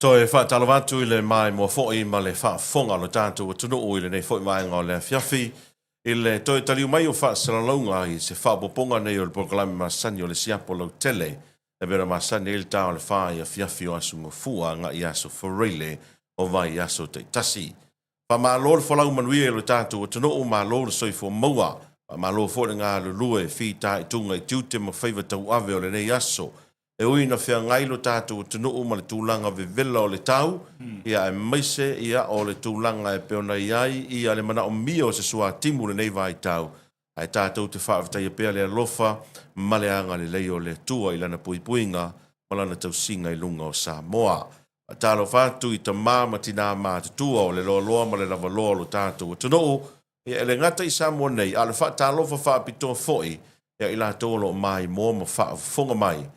Toe faatalofa atu i le maimoa foi ma le faafofoga o le tatou atunuu i lenei foi vaega o le afiafi i le toe taliu mai o faasalalauga i se faaopoopoga nei o le polokalame masani o le Siapo Lautele e pei ona masani ai le ta o le fa i afiafi o Aso Gafua agai i Aso Faraile o vaiaso taitasi. Faamalo le folau manuia i lo tatou atunuu, malo le soifua maua. Faamalo foi le galulue fitaituga i tiute ma faiva tauave o lenei aso. E ui ina feagai lo tatou atunuu ma le tulaga vevela o le tau, ia aemaise ia o le tulaga e pei ona i ai ia le manaomia o se suatimu i lenei vaitau, ae tatou te faafetaia pea le alofa ma le agalelei o le Atua i Lana puipuiga ma Lana tausiga i luga o Samoa. Faatalofa atu i tama ma tinā matutua o le loaloa ma le lavaloa o lo tatou atunuu, ia e le gata i Samoa nei, a o le faatalofa faapitoa foi ia i latou o lo o maimoa ma faafofoga mai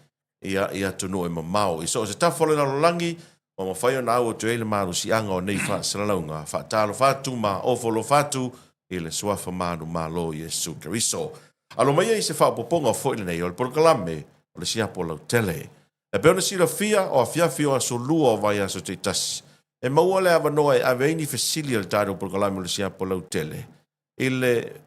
ia i atunuu e mamao. I so o se tafa o le lalolagi, ua mafai ona au atu ai le malosiaga o nei faasalalauga. Faatalofa atu ma ofo alofa atu i le Suafa manumalo o Iesu Keriso. Alo maia i se faaopoopoga foi lenei o le polokalame o le Siapo Lautele. E pei ona silafia, o afiafi o aso Lua o vaiaso taitasi, e maua le avanoa e ave ai ni fesili a le tatou polokalame o le Siapo Lautele i le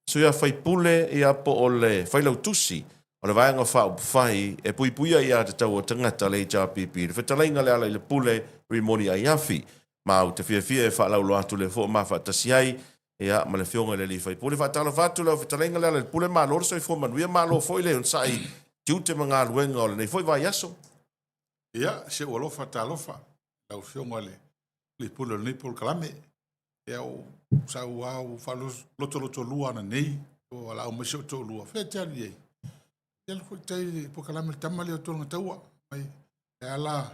sui usufono ia po o le Failautusi o le Vaega Faaupufai e Puipuia Aiatatau a Tagata, le HRPP, le Fetalaiga Lealailepule Rimoni Aiafi. Ma ou te fiafia e faalauiloa atu lea foi ma faatasi ai ia ma le Afioga i le alii faipule. Faatalofa atu lau Fetalaiga Lealailepule, malo le soifua manuia, malo foi le onosai i tiute ma galuega o lenei foi vaiaso. Ia, si ou alofa talofa i lau Afioga i le Alii Pule o lenei polokalame. Ia, o sau lava ua faalotolotolua ananei, ua valaau mai si ou toalua, fea e te alu i ai? E alu foi i tai i le polokalame a le tama lea o Tolegataua. Mai, e ala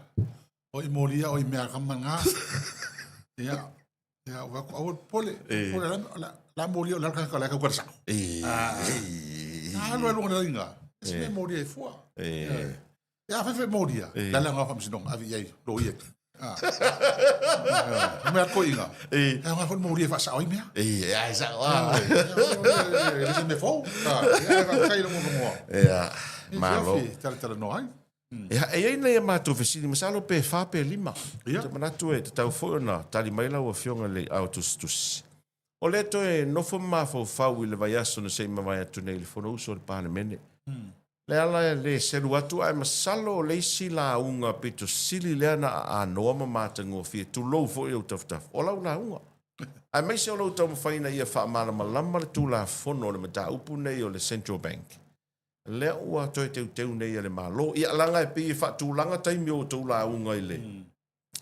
oi molia oi mea kama ngā. Ia, ia, ua aku, aua le popole, popole o le a molia o le alaka o le akau sako. Alu alu ngana inga. Se mea molia e fua. Ia, afai foi molia, la le aoga faamasinoga, ave i ai, loia. Ah. Mea koiga. E aoga foi molia e faasao ai mea. E, ai sao a. E le se mea fou. Ia, faafetai i lou avanoa. Ia, malo. Talatalanoa ai. Ia, e i ai nai a matou fesili, masalo pe fa pe lima. Ou te manatu e tatau foi ona tali mai lau Afioga i le ao tusitusi. O lea toe nofo ma mafaufau i le vaiaso na se i mavae atu nei i le Fonousu a le Palemene. Le ala e le selu atu ae masalo o le isi lauga pito sili lea na aanoa ma matagofie, tulou foi ou tafatafa, o lau lauga. Aemaise o lou taumafai ina ia faamalamalama le Tulafono o le mataupu nei o le Central Bank, lea ua toe teuteu nei e le Malo. Ia, leaga e pei e faatulaga taimi o outou lauga i le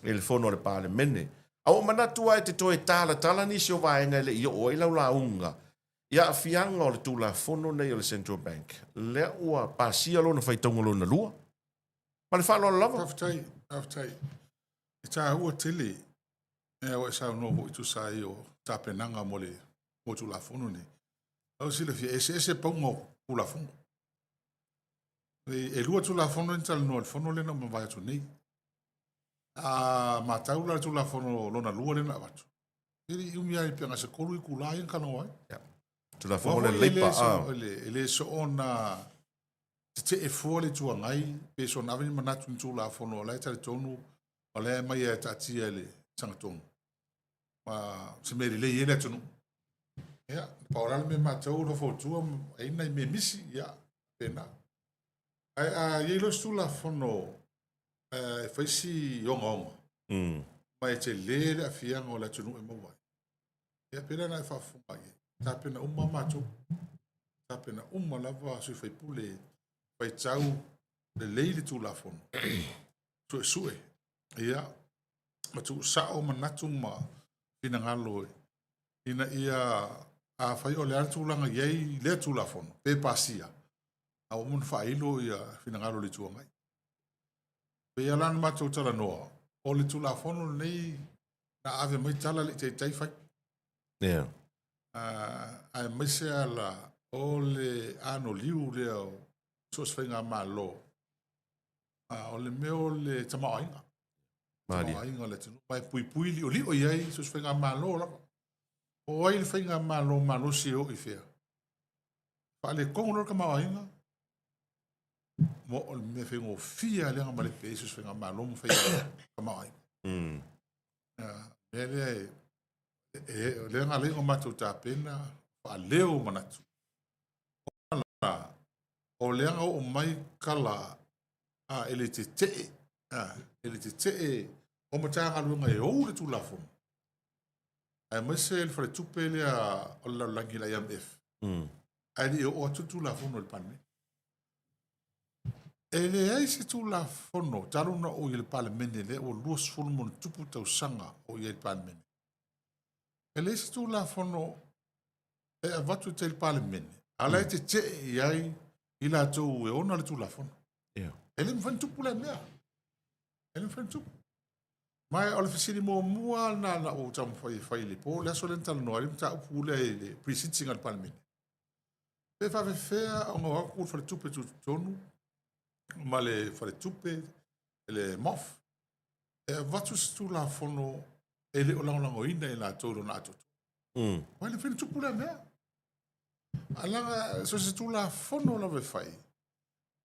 i le fono a le Palemene. A ua manatu lava e te toe talatala nisi o vaega e le i oo ai lau lauga i aafiaga o le Tulafono nei o le Central Bank, lea ua pasia lona faitauga lona lua. Ma le faaaloalo lava. Faafetai, faafetai. E taua tele mea ua e saunoa foi e tusa ai o tapenaga mo le mo Tulafono nei. Lau silafia, e eseese pauga o Tulafono. E lua Tulafono ia na talanoa i le fono lea na mavae atu nei. A matau la le Tulafono lona lua lea na avatu, e le i umi lava pe na se 3 itula ia na talanoa ai. Yeah. Tulafono le Leipa. E le soona tetee fua le Itu Agai pe soona ave ni manatu i ni Tulafono o la e talitonu o lea e aumai e taatia i le sagatonu ma se mea e lelei ai le atunuu. Ia, pau la le mea matou o le faufautua e i ai nai mea misi, ia, faapena. Ae a i ai loa se Tulafono e fai si ogaoga ma e tele le aafiaga o le atunuu e maua ai, ia pe le na e faafofoga i ai. Tapena uma matou, tapena uma lava sui usufono e faitau lelei le Tulafono, suesue, ia, ma tuusao manatu ma finagalo ina ia afai o le a le tulaga i ai lea Tulafono, pe pasia, a ua uma ona faailo ia finagalo o le Itu Agai. Pei lava la ona matou talanoa, o le Tulafono lenei na ave mai tala le i taitai fai. Yeah. Aemaise lava la o le anoliu lea o so o se faigamalo, o le mea o le tamaoaiga. Tamaoaiga o le atunuu. Ma e puipui liolio i ai so o se faigamalo lava. O ai le faigamalo malosi e oo i fea? Faaletonu loa le tamaoaiga. Mo o le mea faigofie lava lea na malepe ai so o se faigamalo ma fai tamaoaiga. Mea lea e, o lea na ala ai ona matou tapena faaleo manatu. Ona la, o lea na oo mai tala a, e le tetee, a, e le tetee o Matagaluega e ou le Tulafono, aemaise le faletupe lea o le lalolagi le IMF, ae le i oo atu le Tulafono i le Palemene. E leai se Tulafono talu ona ou i le Palemene lea ua 20+ tausaga o i ai i le Palemene. E leai se Tulafono e avatu i tai i le Palemene, a o la e tetee i ai i latou e ona le Tulafono. E le mafai ona tupu lea mea. E le mafai ona tupu. Ma o le fesili muamua lena na ou taumafai e fai i le po, le aso lea na talanoa ai le mataupu lea i le pre-sitting a le Palemene. Pe faapefea ona o atu le faletupe tutotonu ma le faletupe, le MOF, e avatu se Tulafono e le o lagolagoina e latou i lona atoatoa. Ua le mafai ona tupu lea mea. Ae leaga so o se Tulafono lava e fai,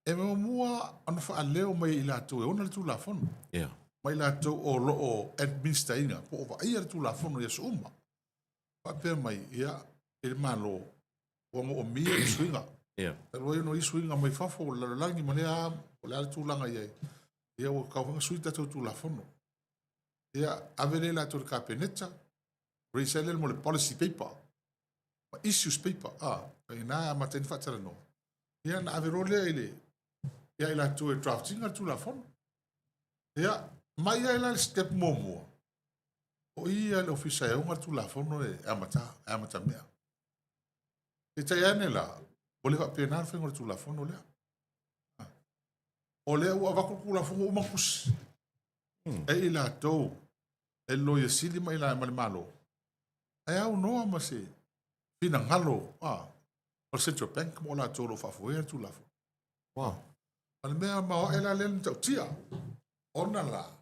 e muamua ona faaleo mai e i latou e ona le Tulafono. Ma i latou o lo o administer ina, po o vaaia le Tulafono i aso uma. Faapea mai, ia, i le Malo, ua moomia le suiga. Talu ai ona o i suiga mai fafo o le lalolagi ma lea, o le a le tulaga i ai. Ia, ua tatau foi ona sui tatou Tulafono. Ia, ave lea i latou i le Kapeneta, raise ai lea mo le policy paper, ma issues paper, a, ina e amata ai ona faatalanoa. Ia, na ave loa lea i le, ia i latou e draft ina le Tulafono. Ia, mai ai la le step muamua, o i le ofisa e ona le Tulafono e amata, e amata mea. Peitai ane la, ua le faapena le faiga o le Tulafono lea. O lea ua avatu le Tulafono uma ona tusi e i latou, e le Loia Sili ma i ma le Malo, ae aunoa ma se finagalo o le Central Bank mo latou o lo o faafoea le Tulafono. O le mea maoae la lea na matautia, ona la,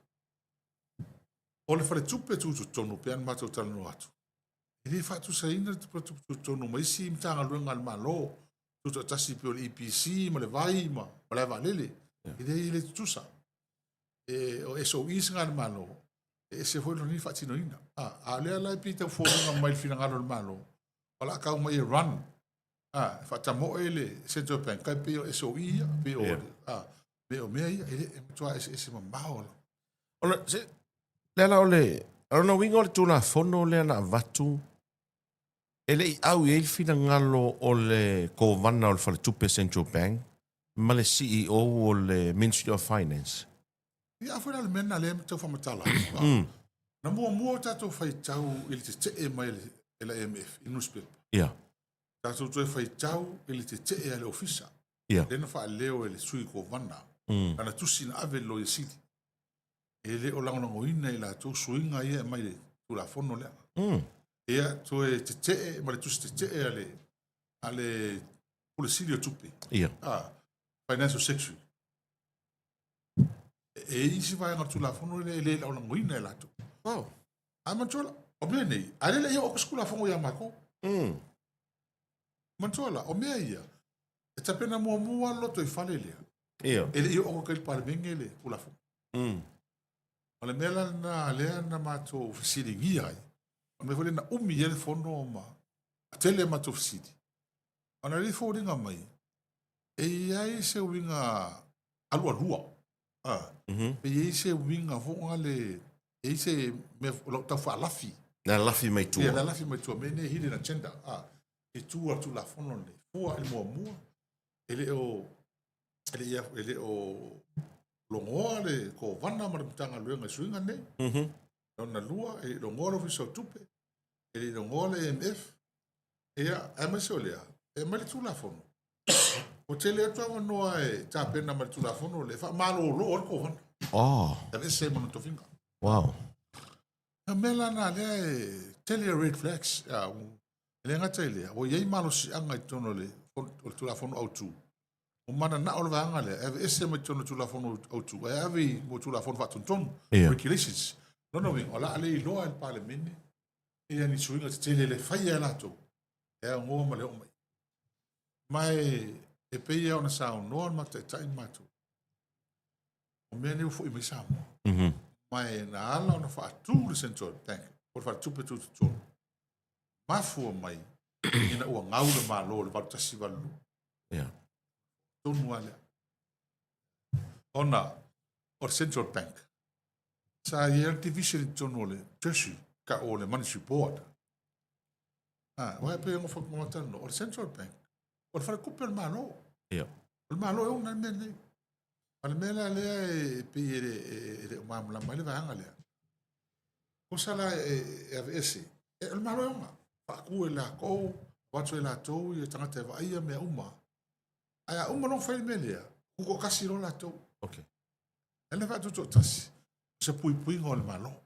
o le faletupe tutotonu pe a na matou talanoa atu, e le faatusaina le faletupe tutotonu ma isi Matagaluega a le Malo tutoatasi pei o le EPC ma le vai ma le vaalele. E leai, e le tutusa. E, o SOEs nga a le Malo, e ese foi lona faatinoina. A o lea la e pei tau foliga mai le finagalo o le Malo, o le a tau mai e run, e faatamoe le Central Bank, kai pei o SOE ia, pei o, pei o mea ia, e, e matua eseese mamao. O le, se, lea la o le, o lona uiga o le Tulafono lea na avatu, e le i au i ai le finagalo o le Kovana o le Faletupe Central Bank ma le CEO o le Ministry of Finance. Ia, a foi la le mea lena lea e tau faamatala atu. Na muamua o tatou faitau i le tetee mai e le IMF i newspaper. Tatou toe faitau i le tetee a le ofisa. Lea na faaleo e le sui kovana. Lana tusi na ave i le Loia Sili. E le o lagolagoina i latou suiga ia e mai le Tulafono lea. Ia, toe tetee ma le tusi tetee a le Pule Sili o Tupe. Financial Secretary. E i isi vaega o le Tulafono lea e le lagolagoina e latou. A manatua la, o mea nei, a le i oo atu se Tulafono ia matou. Manatua la, o mea ia, e tapena muamua le lotoifale lea. E le i oo atu i le Palemene le Tulafono. O le mea la lena lea na matou fesiligia ai, o le mea foi lea na umi ai le fono ma tele a matou fesili. Ona le foliga mai, e i ai se uiga alualua. E i ai se uiga foi le, e i ai se mea o lau tau faalafi. Le lafi mai tua. Ia, le lafi mai tua, mea nei hidden agenda. I tua le Tulafono lenei. Fua i le muamua, e le o logoa le Kovana ma le Matagaluega i suiga nei. Lona lua, e le i logoa le Ofisa o Tupe, e le i logoa le AMF. Ia, aemaise o lea, e aumai le Tulafono. Ua tele atu avanoa e tapena mai le Tulafono lea, e faamalolo ai le Kovana. E aveese ma lona tofiga. O mea la na lea e tele red flags. E le gata i lea, ua i ai malosiaga i totonu o le Tulafono Autu. Ua mananao le vaega lea, e aveese mai totonu o le Tulafono Autu, ae ave i mo Tulafono Faatonutonu, regulations. Lona uiga, o le a le iloa e le Palemene ia ni suiga tetele le faia e latou, e aunoa ma le oo mai. Ma e E pei lava ona saunoa le matou taitai ma matou, o mea nei ua foi mai Samoa. Ma e na ala ona faatu le Central Bank, po o le Faletupe Tutotonu, mafua mai ina ua gau le Malo i le 8182. Tonu lava lea. Ona o le Central Bank, sa i ai le division i totonu o le Treasury, tau o le Monetary Board. Ah, aua e pei ona faatalanoa, o le Central Bank, o le faletupe o le Malo. O le Malo e ona le mea lenei. O le mea la lea e pei e le o malamalama ai le vaega lea. Tusa la e aveese, o le Malo e ona. Faatu e latou, avatu e latou ia tagata e vaaia mea uma. Ae a uma loa ona fai le mea lea, tutoatasi loa latou. E le faatutoatasi, o se puipuiga o le Malo.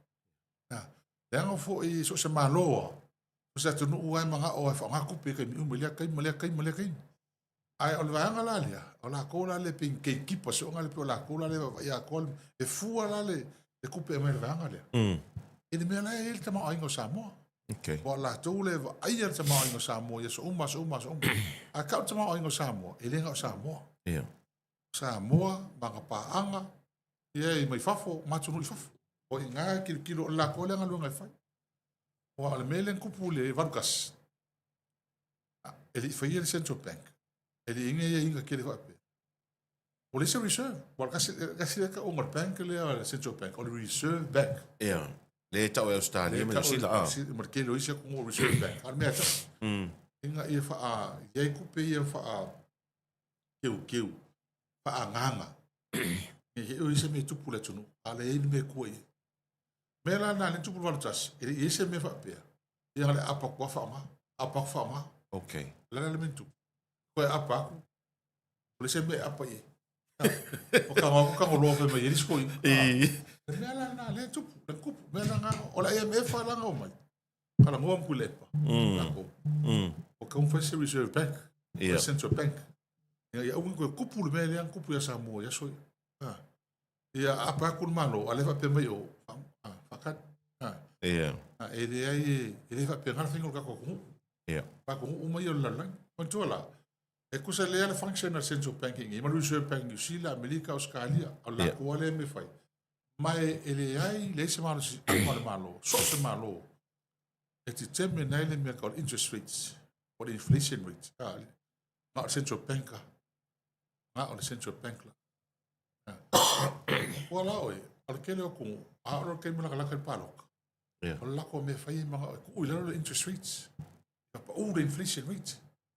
Leaga foi so o se Malo lava, o se atunuu lava e manao e faaaoga tupe i taimi uma i lea taimi ma lea taimi ma lea taimi. Ae o le vaega la lea, o latou la lea e pei ni gatekeepers foi lea pei o latou la lea e vaavaai atoa le fua la le tupe e aumai i le vaega lea. I le mea la e i ai le tamaoaiga o Samoa. Aua o latou lea e vaaia le tamaoaiga o Samoa i aso uma, aso uma, aso uma. A tau le tamaoaiga o Samoa, e le na o Samoa. O Samoa ma ana paaga ia mai fafo ma atunuu i fafo. O i ina e tilotilo, o le latou lea galuega e fai. Aua o le mea lea na tupu i le 81, e le i faia le Central Bank, e le i i ai ni aiaiga tele faapea. Ua leai se reserve. Aua o le tasi lea tauga o le bank lea o le Central Bank, o le Reserve Bank. Ia, lea e tau e Ausetalia ma Niu Sila. Ma le tele o isi atunuu o Reserve Bank. A o le mea e tasi, ina ia faa, i ai tupe ia faa teuteu, faaagaaga, ne i te i ua i ai se mea e tupu i le atunuu, a o lea e i ai le mea e tua i ai. O le mea la lena lea na tupu i le 81, e le i i ai se mea faapea, ia na o le aapa atu lava faaaoga, aapa atu faaaoga. O le a la le mea na tupu? Toe aapa atu, ua leai se mea e aapa i ai. Ua tago atu Tagoloa fai mai e ai le isi toeaina. O le mea la lena lea e tupu, lea na tupu. O le mea la lena, o le IMF lava la na omai, talanoa ma Tuilaepa, tatou, ua tatau ona fai se Reserve Bank, le Central Bank, ina ia aua ne i toe tupu le mea lea na tupu ia Samoa i aso ia. Ia aapa atu le Malo, a o lea e faapea mai o, faatali. E leai, e le faapena le faiga o le tatou atunuu. Atunuu uma ia o le lalolagi. Manatua la, e tusa lelei lava le function a le Central Bank i inei ma le Reserve Bank i Niu Sila, Amerika, Ausetalia, o le latou lava lea mea e fai. Ma e leai, leai se malosiaga o le Malo, so o se Malo, e determine ai le mea tau interest rates, po o le inflation rate. Na o le Central Bank lava. Na o le Central Bank lava. Ua la oe, o le tele o atunuu, a oo loa i le taimi e latalata i le palota, o le latou mea e fai e manao e tuu i lalo le interest rates, ia pau le inflation rate,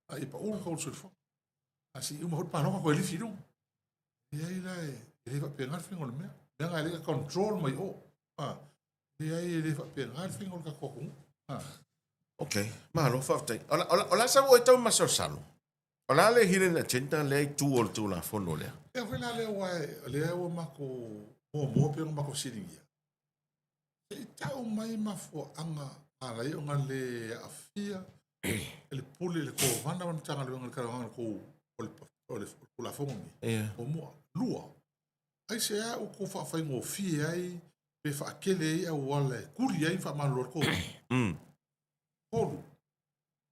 a ia pau le tau o le soifuaga. A se i uma foi le palota toe lifi i luga. Leai la, e le faapena le faiga o le mea. Leaga e le control mai o. Leai, e le faapena le faiga o le tatou atunuu. Ok, malo faafetai. O le a sau oe tau masalosalo? O le a le hidden agenda lea i tua o le Tulafono lea? Ea foi la lea aua o lea ua matou muamua pei ona matou fesiligia, se i tau mai mafuaaga na ala ai ona le aafia le pule le Kovana ma le Matagaluega i le talanoaga o le Tulafono lenei. Muamua. Lua, aisea ua outou faafaigofie ai pe faatele ai auala e tuli ai ma faamalolo ai le Kovana? Tolu,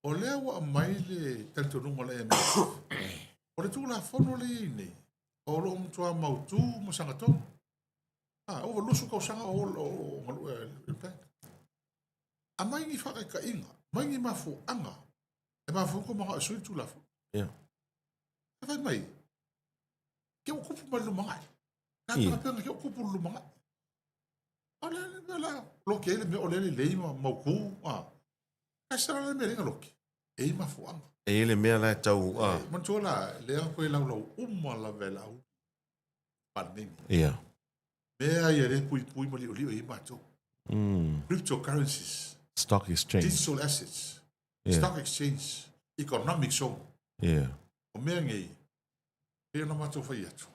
o lea ua aumai le talitonuga o le IMF, o le Tulafono lea e i ai nei, o lo o matua mautu ma sagatonu. A, ova 20 tausaga o galue le bank. Aumai ni faataitaiga, aumai ni mafuaaga e mafua ai ona manao e sui le Tulafono. E fai mai, ke ua tupu mai le lumanai. Na faapea ke ua tupu le lumanai. O le mea la, loki ai le mea o lea lelei ma mautu. Ae sala le mea lea loki. E i mafuaaga. E i le mea la e tau... Manatua la, lea koe laulau uma lava e lau Palemene. Mea ia le puipui ma liolio i matou. Cryptocurrencies. Stock exchange. Digital assets. Stock exchange. Economic zone. O mea nei, pei ona matou fai atu,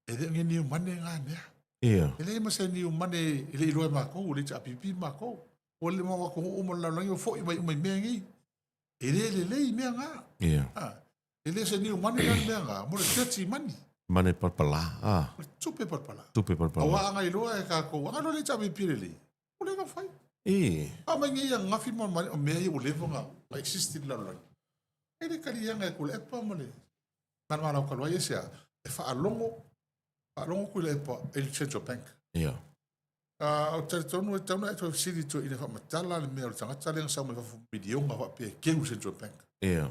e le o ni niu mane ngā mea. E leai ma se niu mane e le iloa e makou, e le HRPP makou. Ua le mau atunuu uma o le lalolagi ua foi mai uma i mea nei. E le lelei mea ngā. E le se niu mane la le mea ngā, mo le dirty money. Mane palapala. O le tupe palapala. Tupe palapala. Aua a gailoa e kākou, a gailoa le HRPP lelei, ua leva fai. A mai nei ananafi ma o mea ia ua leva ona exist i le lalolagi. E le kaliaga e Tuilaepa ma le... Malamalau kalu ai e se a, e faalogo, faalogo Tuilaepa i le Central Bank. Ia. Ou te talitonu e tatau ona e toe fesili ina faamatala le mea o le tagata lea na sau mai fafo miliona faapea e keu Central Bank. Ia.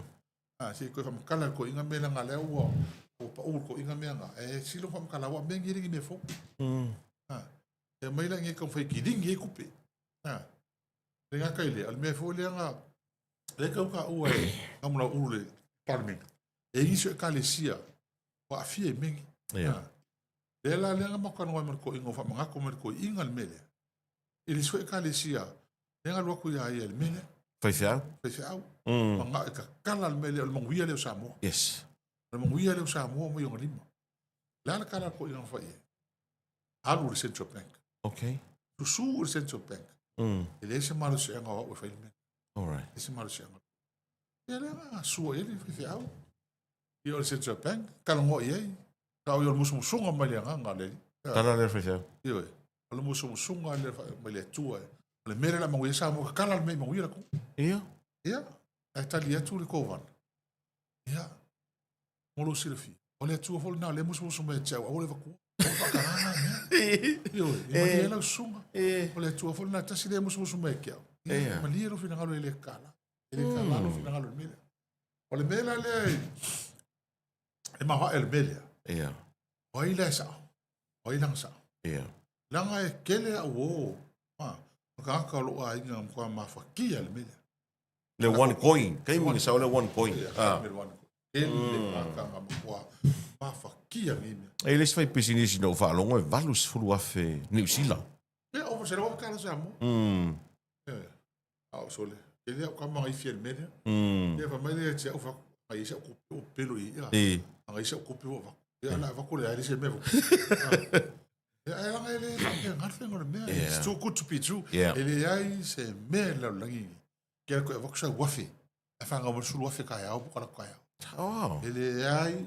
Se i toe faamatala le toeaina mea leaga lea ua ua pau le toeaina mea na. E sili ona faamatala aua o mea nei e le ni mea fou. E aumai la i inei e taumafai e kiligi ai tupe. Le gata i lea, o le mea foi lea na lea e tau taua e Namulauulu le Palemene, e i ai nisi o ekalesia ua aafia i mea nei. Ia. Lea la lea na matou talanoa ai ma le toeaina ua faamanatu mai e le toeaina le mea lea. I le isi foi ekalesia lea na alu atu ia ia i le mea lea. Faifeau. Faifeau. Manao e tatala le mea lea, o le manuia lea o Samoa. Yes. O le manuia lea o Samoa mai ona lima. O le a le tala a le toeaina na fai i ai? Alu i le Central Bank. Okay. Susu i le Central Bank. E leai se malosiaga o au e fai le mea. All right. Leai se malosiaga. Ia lea na sua i ai le faifeau. Ia o le Central Bank, talanoa i ai. Tau ia o le musumusuga mai le agaga o le Alii. Tala lea faifeau. Ioe. O le musumusuga lea mai le Atua. O le mea lea o le a manuia ai Samoa, tatala le mea i manuia le atunuu. Ia. Ia, ae tali atu le Kovana. Ia, mo lou silafia, o le Atua foi lena o lea e musumusu mai ia te au, aua le avatua. Aua le faatagaga mea. Ioe, e malie ai lau susuga. O le Atua foi lena tasi lea e musumusu mai ia te au. Ia, malie lou finagalo e le tatala. E le tatala lou finagalo i le mea lea. O le mea la lea e maoae o le mea lea. Ia. O ai la e sao? O ai la na sao? Ia. Leaga e tele au uō, ma tagata o lou aiga na matua mafatia le mea lea. Le one coin. Taimi na sao le one coin. Ia, ah. le one coin. Tele mm. tagata na matua mafatia nei mea. E le isi faipisinisi na ou faalogo e 80,000 Niu Sila. Ia, ova $100,000 Samoa. Ia. A o sole. E le au kama ngai fia le mea lea. Ia fai mai lea te au fai atu, ngai se au kupe o pelo i ia. Ngai se au kupe o avatu. Ia la avatu le ai se mea. Ia ai langa e le faapea ngā whenga o le mea. It's too good to be true. E le ai se mea i lalolagi nei. Kia koe avatu sau afe. Ae whangau mai sulu afe kai ao, po kai ao. Oh. E le ai,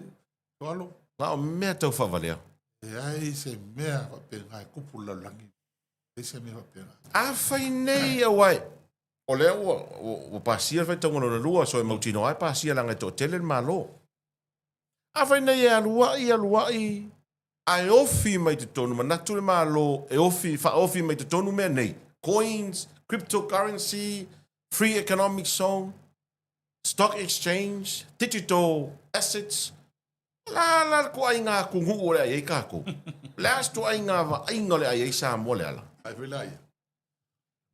toalo. Na o mea tau whawalea. E ai se mea whapenga e kupu lalolagi. E se mea faapena. Afai nei aua e, o lea ua, ua, ua pasia le faitauga lona lua, so e mautinoa ai pasia leaga e toatele le Malo. Afai nei e aluai, aluai, ae ofi mai totonu, manatu le Malo e ofi, faaofi mai totonu mea nei, coins, cryptocurrency, free economic zone, stock exchange, digital assets, O le a la le ituaiga atunuu o le a i ai tatou? O le a se ituaiga vaaiga o le a i ai Samoa Leala? Ai foi la ia.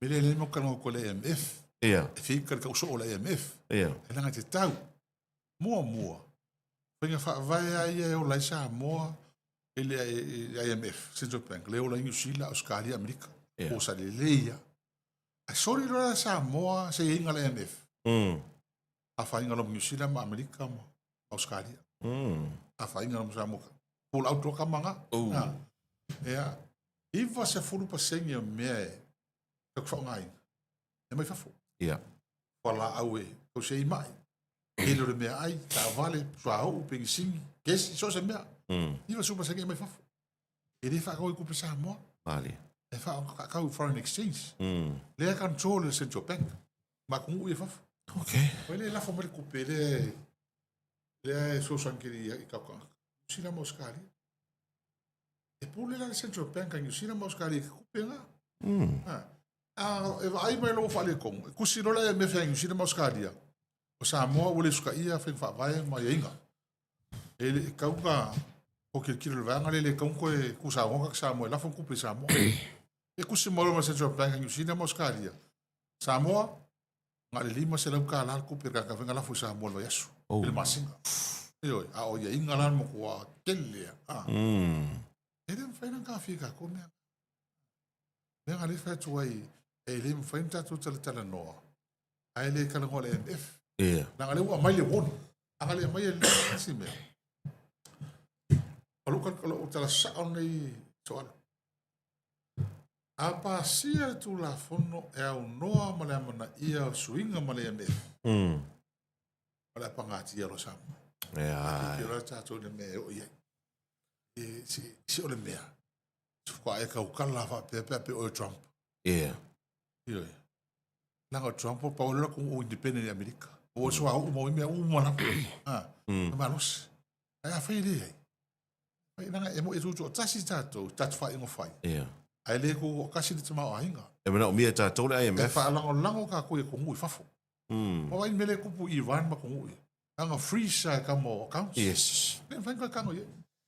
Me le le mo kalongo ko le IMF. Ia. E whika le tau soo o le IMF. Ia. E langa te tau. Mua mua. Faiga faavae a ia e ola ai Samoa i le IMF, Central Bank, le ola ai New Zealand, Australia, Amerika. Ia. O sa lelei ia. Ae soli loa Samoa se iaiga le IMF. Afaina loa ma New Zealand ma Amerika ma Australia. Afaina loa ma Samoa. Pull out loa kama nga. Oh. Ha. Ia, 90% o mea e taku whaongaina. E mai fafo. Ia. Fualaau e tausi ai mai. Tele o le mea ai, taavale, suauu, penisini, kesi, so o se mea. 90% e mai fafo. E le whaakau i kupe Samoa. Malie. E whaakau i foreign exchange. Lea control e le Central Bank. Ma atunuu ia fafo. Okay. Oi le lafo mai le kupe lea lea e fesoasoani tele i tatou tagata. Niu Sila ma Ausetalia. E pule la le Central Bank a Niu Sila ma Ausetalia i ke kupe lena. Ha. A e vaai mai loa ua faaletonu, e kusi loa le IMF ia Niu Sila ma Ausetalia, o Samoa ua le usitaia faiga faavae ma aiaiga. E le i tau na tilotilo i le vaega lea, e le tatau ona toe tuusaunoa tagata Samoa e lafo ni tupe i Samoa. E kusi mai loa ma le Central Bank a Niu Sila ma Ausetalia, Samoa, na o le $500 le tupe a le tagata mafai ona lafo i Samoa i le vaiaso, i le masina. Ioe, a o aiaiga la na matua tele lava. E le mafai ona taofia e tatou mea na. Mea na lea e fai atu ai, e le mafai ona tatou talatalanoa, ae le talanoa i le IMF. Ia. Leaga lea ua aumai le warning. A na le aumaia le isi mea, o lou tala sao lenei Soala. A pasia le Tulafono e aunoa ma le amanaia o suiga ma le IMF, o le a pagatia loa Samoa. Ia. Tilotilo la tatou i le mea e oo i ai. E, se, se o le mea, se faatoa e tautala faapea pe a pei oe o Trump. Ia. Ioe. Leaga o Trump, pau lea o le atunuu independent i Amerika. Ua suauu ma mea uma lava. Ha, e malosi. Ae afai e leai, ai, leaga e moni e tutoatasi tatou i tatou faaiuga fai, ae le tutoatasi le tamaoaiga. E manaomia e tatou le E IMF. faalagolago tatou i atunuu i fafo. Ua vaai i le mea lea e tupu i Iran ma atunuu ia, leaga freeze lava e tama o accounts. Le mafai ona toe tago i ai,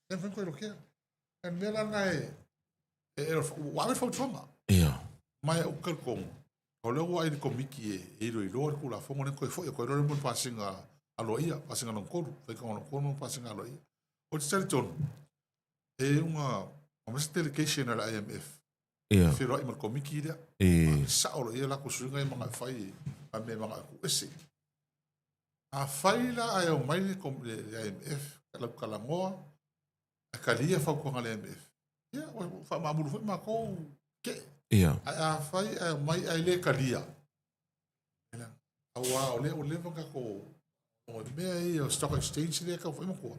le mafai ona toe lokea. A o le mea la lena e, ua ave le fautuaga. Ma ou te talitonu, o lea ua i le Komiti e iloiloa le Tulafono lea, toe foi atu ai loa lea mo le pasiga aloaia, pasiga lona tolu, faitauga lona tolu ma pasiga aloaia. Ou te talitonu, e iuga aumai se delegation a le IMF e feiloai ma le Komiti lea. Sao loa i ai latou suiga ia e manao e fai ma mea e manao e tuuese. Afai la ae omai le IMF latou talanoa, ae talia fautuaga a le IMF, ia ua faamaamulu foi matou tetee. Ae afai ae omai ae le talia, aua o lea ua leva ona tatou o mea ia o stock exchange lea e tau fai matua,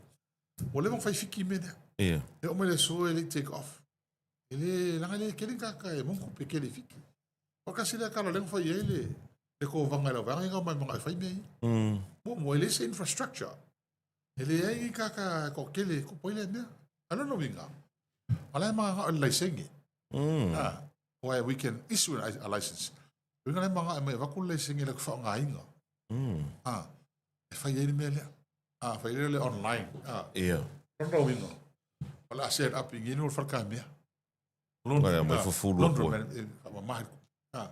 ua leva ona fai fiki mea lea. E oo mai le aso e le i take off. E le, leaga e le tele ni tagata e maua ni tupe tele i fiki. O le tasi lea tala o lea na fai ai le kovaga i lau vaega ia na omai manao e fai mea ia. Muamua, e leai se infrastructure. E leai ni tagata toatele e tupu ai lea mea. A o lona uiga, o la e mananao i le laisene. Ah, why we can issue a license. Uiga la e mananao e mai avatu le laisene i le faaaogaina. Ah, e fai ai le mea lea. Ah, fai lea le online. Ah, lona uiga, o le a set up i nginu o le falekamea. Ai, mai fufulu atu ai. Laundromat e faamamaha. Ah,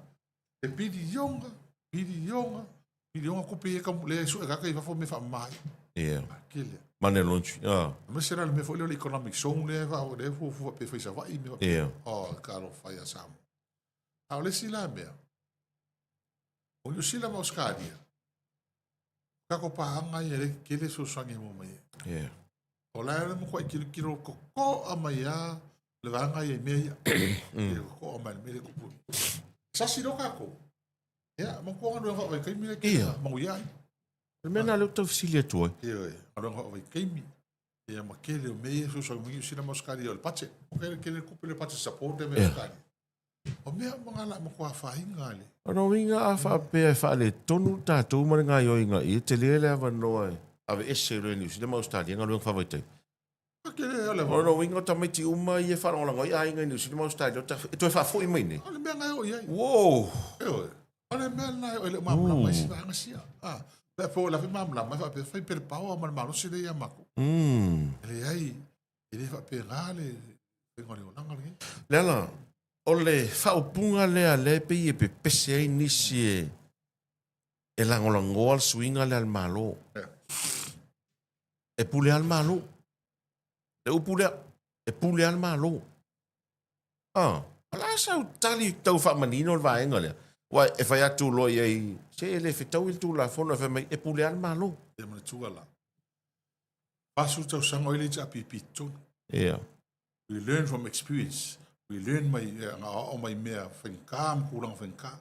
e piliona, piliona, piliona kupe ia ka le sue kaka i fafo me faamamaha ai. Ah, kele. Money laundry. Ah. Aemaise la le mea foi lea o le economic zone lea e lea e fuafua pe fai Savaii me Oh, talofa ia Samoa. A o le isi la mea, o Niu Sila ma Ausetalia, tatou paaga ia lea e tele fesoasoani e maua mai ai. O la e matuai tilotilo totoa mai lava le vaega ia i mea ia. Totoa mai le mea lea e tupu. Sasi loa tatou. Ia, manatua galuega faavaitaimi lea e manuia ai. O le mea lena lea ou te tau fesili atu ai. Ioe, galuega faavaitaimi, ia ma tele o mea ia e fesoasoani mai Niu Sila ma Ausetalia o le budget. O tele tele tupe le budget support lea mai Ausetalia. O mea uma na la matua afaina le. O lona uiga a faapea e faaletonu tatou ma le gaoioiga ia, e tele le avanoa e aveese loa e Niu Sila ma Ausetalia galuega faavaitaimi. O lona uiga o tamaiti uma ia e faalagolago ai aiga i Niu Sila ma Ausetalia e toe faafoi mai nei. O le mea na e oo i ai. Uou! Ioe. O le mea lena e oo e le o malamalama ai si vaega sia. Ah, pe po o le a malamalama ai faapea fai pele paoa ma le malosi lea ia matou. E leai, e le faapena le faiga o le olaga lenei. Leala, o le faaupuga lea lea e pei e pepese ai nisi e e lagolagoa le suiga lea a le Malo. E pule lava le Malo. Le upu lea, e pule lava le Malo. Ah, o le a sau tali tau faamanino le vaega lea? Aua e fai atu loa i ai, se e le fetaui le Tulafono e fai mai, e pule lava le Malo. Ia manatua la, 40 tausaga o ai le HRPP i totonu. We learn from experience. We learn mai, na aoao mai mea faigata ma tulaga faigata.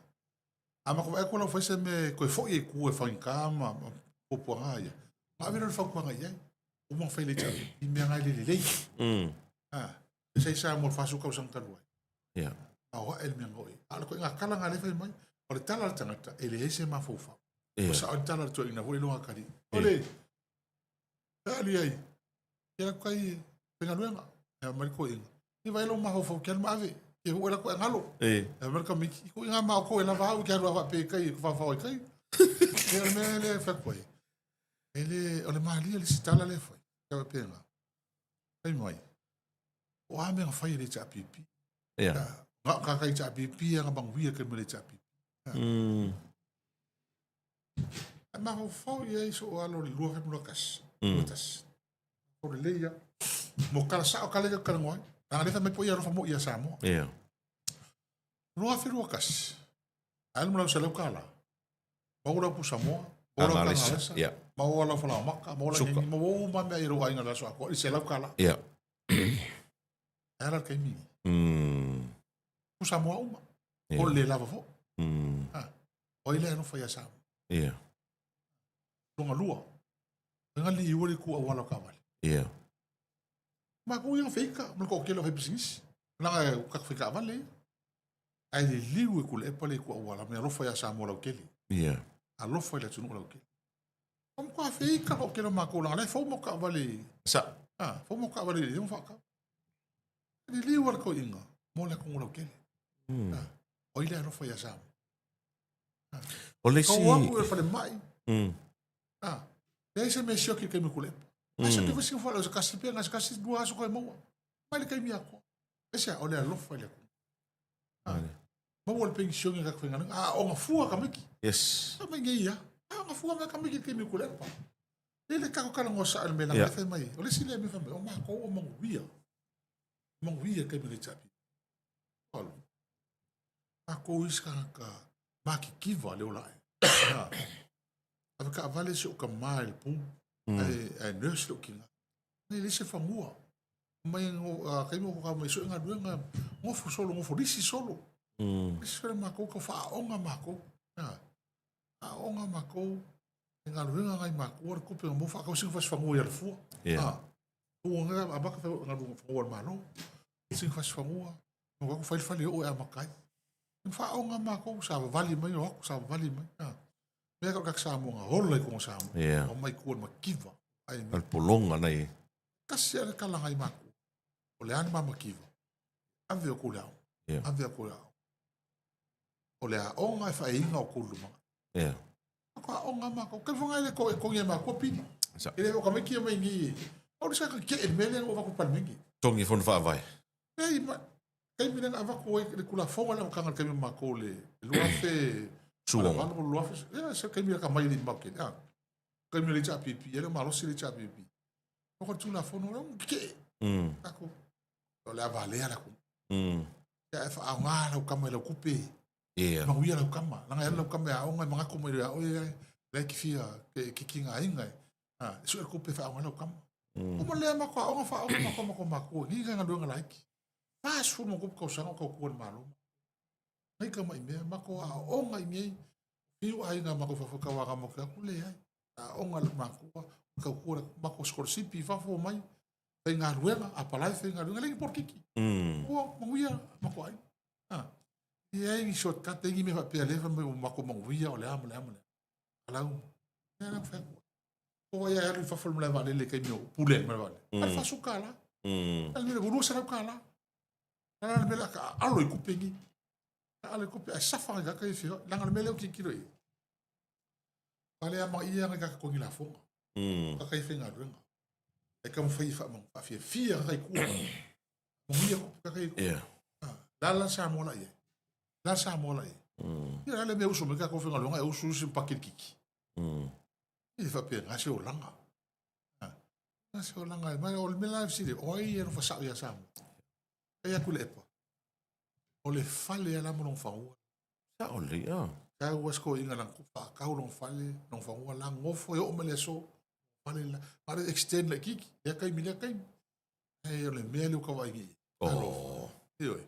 A matou vaai atu la ua fai se mea e toe foi ai i tua e faigata ma puapuaga ia, ona ave lea o le fautuaga i ai. Uma ona fai e le HRPP mea na e le lelei. Ah, e sa i Samoa i le 40 tausaga talu ai. A o ae le mea na oo i ai. A o le ituaiga tala na lea e fai mai, o le tala a le tagata, e leai se mafaufau. Ua sao ai le tala a le toeaina foi lea i Logakalii. O le alu i ai, ia atu kai faigaluega, e mai le toeaina. Ia vaai lou mafaufau ke alu ma ave. Ia ua la koe ngalo. E mai le kamiki, i ngā mao koe lava au ke alu ava pe kai, ko whawhao i kai. Ia o le mea lea e whai koe. E le, o le malia le sitala le whai. Kia wai pēnga. Whai mai. O a mea nga whai e le HRPP. Nga ka kai HRPP a nga manguia ke me le HRPP. Ae mafaufau i ai sou alo i le 2021. 21. O lelei ia. Mo kala sao kala ia kala ngoai. Leaga lea fai mai po ia alofa moi ia Samoa. 2021. Alu ma lau selau kala. Maua lau pusa moa. Maua lau kagalesa. Maua lau falaoamaka. Maua lau ngengi. Maua uma mea i lou aiga i le aso atoa. I selau kala. E ala le taimi. Pusa moa uma. O le lava foi. O ai lea e alofa ia Samoa. Lona lua. Faiga liua le itu auala o taavale. Matou ia na feita ma le toatele o faipisinisi. Leaga e tatou fai taavale ia. Ae liliu e Tuilaepa le itu auala, me alofa ia Samoa lautele. Alofa i le atunuu lautele. O matua 2009 le toatele o matou leaga la e fou mo taavale i Sa. Ah, fou mo taavale i le faatau. Liliu a le toeaina mo le atunuu lautele. Ah, o ai le alofa ia Samoa. O le isi... Kau atu i le falemai. Ah, leai se mea sioki i le taimi o Tuilaepa. Ai se foi sina fale o se kasi pe na se kasi lua aso koe maua. Mai le taimi atoa. Aisea, o le alofa i le atunuu. Ah, maua le penisione i le tatou faigaluega. A aoga fua tamaiti. Yes. Fai mai nei ia. Aoga fua mai tamaiti i le taimi o Tuilaepa. E le tatou talanoa sao i le mea leaga yeah. fai mai. O le isi lea mea fai mai, o matou o manuia. Manuia i le taimi o le HRPP. Alo. Matou isi tagata matitiva le ola ae. Ave taavale si ou tama i le pu, ae nurse lou tina. E leai se fanua. Mai no taimi o ka mai sue galuega, gofo solo, gofo lisi solo. Lisi solo matou, tau faaoga matou. Aoga matou, e galuega ngai matou, le tupe mo faatau sina fasi fanua i Alafua. Ua nga amata fai galuega fanua a le Malo. Sina fasi fanua, mo atu fai le fale oo e amata ai. Faaoga matou, savavali mai, o atu savavali mai. Mea ka o kaka Samoa nga ola i kongo Samoa. Yeah. O mai kua makiva. Ai me. Al polonga nei. Kasi ale kala ngai maku. O le ani ma makiva. Ave o kule ao. Yeah. Ave o kule ao. O le aoga e whaeinga o kulu manga. Yeah. Ko aoga ma ko kai whangai le ko e kongi e makua pili. Sa. E le o ka mai kia mai ngi. O le saka ke e mele o vaku palmengi. Tongi fonu whaavai. Ei, ma, taimi lea na avatu ai le Tulafono lea amataga i le taimi o matou le 2000 Suoga. valu 2000, ia se taimi lea ka mai le market, a. Taimi o le HRPP, e le o malosi le HRPP. O le Tulafono lea, kekee. Tatou, o le a valea le atunuu. Ia e faaaoga lau tama i lau kupe. Yeah. Manuia lau tama. Leaga e alu lau tama e aoga e manatu mai ia oe ai, la e te fia ke kikiga aiga e. A, e sue le kupe e faaaoga ai lau tama. Uma lea matou aoga faaoga matou matou matua, ni galuega laiti. 40 ma tupu tausaga o tautua i le Malo. Nei ka mai mea, matou aoga i nei, fiu aiga matou i fafo tauaga mo ke atu, leai. Aoga le matua, tautua le matou sikolasipi i fafo mai, faigaluega, apalai faigaluega, leai ni polokiki. Ua manuia matou aiga. Ah, leai ni shortcut, leai ni mea faapea lea fai mai ua matou manuia o le a ma le a ma le a. Alau, lea la ua fai atu. O ai alu i fafo i le malae vaalele i taimi o pule ai malae vaalele. Ale $40. Ale mea le $200. Ala le mea le ka alo i kupe ni. Alo i kupe ai safa ngai kaka i fio. Langa le mea le o kikilo i. Pale ama ia ngai kaka kongi lafoga. Kaka i whaingaluega. E ka mawhai wha mang wha fia kaka i kua. Manguia kupe kaka i kua. La la Samoa la ia. La Samoa la ia. Ia le mea uso me kaka o whaingaluega e usu usu mpakiri kiki. E faapena se olaga. A, se olaga e mai, o le mea la e fesili, o ai e alofa sao ia Samoa? E atu le epa. O le fale ala mo lona fanua. Sao lelei, a. Sa ua se toeaina lana tupu faatau lona fale, lona fanua la nofo e oo mai le aso. Fale la, ma le extend laitiiti, lea taimi, lea taimi. Ae o le mea lea ua tau vaai nei. Oh. Ioe,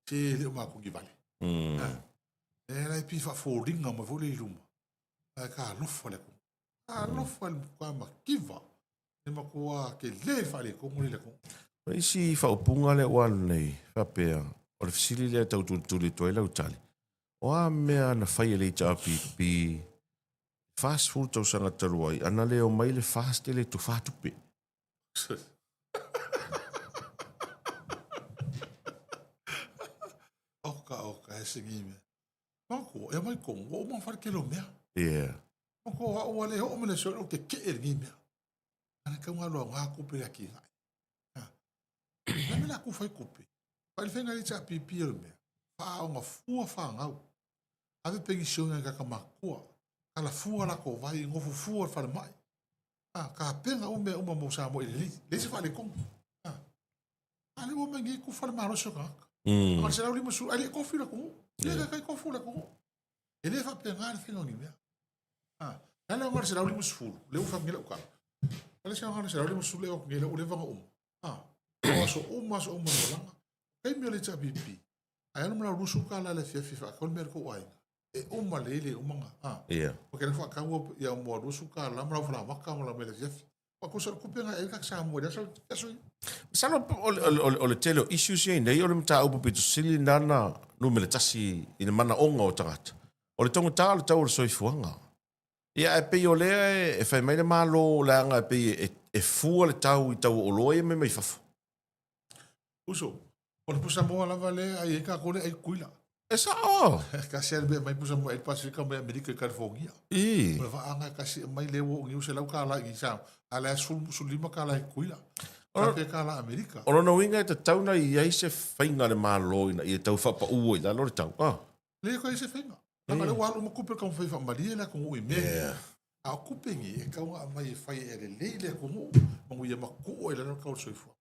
se le o matou ni vale. E la e pei faafoliga mai foi le i luma. Ae ka alofa le atunuu. Ka alofa le matua mativa. Le matua tele le faaletonu lea i le atunuu. O isi faaupuga lea ua alu nei, faapea, o le fesili lea e tau tulituli atu ai lau tali, o a mea na fai e le HRPP 40 tausaga talu ai, ana le omai le FAST e le tufā tupe. Oka, oka, e singi mea. Mako, e mai kongu, ua uma ona fai le tele o mea. Yeah. Mako, o au ua le oo mai le aso ou te kee i lenei mea. Ana tau ngalo au ngā kupe le aki ngai. Ha. La me la ku fai kupe. Fai le whenga i tsa pipi o le mea. Whaaonga fua whangau. Ave penisione i kaka makua. Kala fua la ko vai, ngofu fua le whale mai. Ha, ka penga o mea uma mo Samoa i le lei. Lei se whale kongu. Ha. A le ua mai nei kufa le malosi o tagata. A le 150, ai le kofi le atunuu. Le yeah. kai kofu le atunuu. E le faapena le faiga o ni mea. A, la le aoga le 150, le ua faapena lau tala. La le aoga le 150 le ua ua leva ona uma. A, o aso uma, aso uma le olaga. Taimi o le HRPP, ai alu ma lau $20 i le afiafi e faatau le mea i le tou aiga. E uma lelei le umaga. A, yeah. O ke faatau ia moa $20 ma lau falaoamata ma lau mea i le afiafi. Masalo o le tele o issues ia i nei, o le mataupu pito sili nana numera tasi i le manaoga o tagata. O le taugata o le tau o le soifuaga. Ia, ae pei o lea e fai mai le Malo leaga e pei e fua le tau i tau o oloa ia e aumai mai fafo. Uso, o le pusamoa lava lea e ai ai tatou lea e ai Tutuila. E sao. E tasi lava le mea e aumai pusamoa e ai le Pasefika mai Amerika i California. I. O le vaa lena e tasi e aumai lea ua oo nei ua $100 i Samoa, a o lea e $15 i Tutuila. Kape tala Amerika. O lona uiga e tatau ona i ai se faiga a le Malo ina ia tau faapau ai i lalo le tau. Ah. Leai e toe i ai se faiga. Leaga o lea ua alu uma tupe taumafai e faamalie le atunuu i mea ia. A o tupe nei, e tatau ona aumai e fai e lelei le atunuu, manuia matuu ai i lalo le tau o le soifuaga.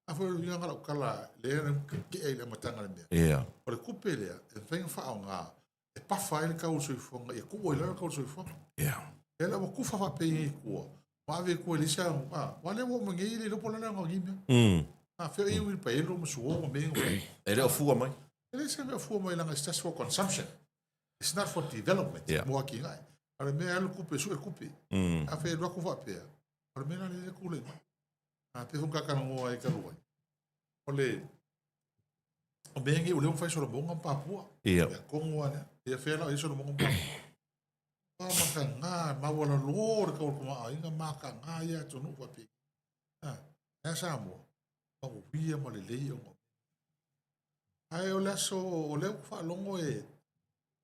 A foi o le uiga lena o lau tala lea na tetee ai i le amataga o le mea. O le tupe lea, e mafai ona faaaoga e pafa ai le tau o le soifuaga ia tuu ai i lalo le tau o le soifuaga. Lea la ua tufa faapei nei i tua, ma ave i tua i le isi aoga, aua lea ua oo mai nei e le iloa po o le a le aoga o nei mea. A fea o i uilipaelo ma suo ma mea ia. E le o fua mai. E leai se mea o fua mai leaga it's just for consumption. It's not for development, mo atinae. A o le mea e alu le tupe e sue le tupe. A fai e alu atu faapea, o le mea la lea e tulai mai. A pei foi ona ta talanoa ai talu ai, o le o mea nei o lea ua fai solomoga ma Papua. Ia tonu lava lea. Ia fea la o i ai solomoga ma Papua. Ua mataga, maualalo le tau o le tamaoaiga, mataga ia atunuu faapea. A, e a Samoa? Manuia ma lelei ona. Ae o le aso, o lea ua faalogo e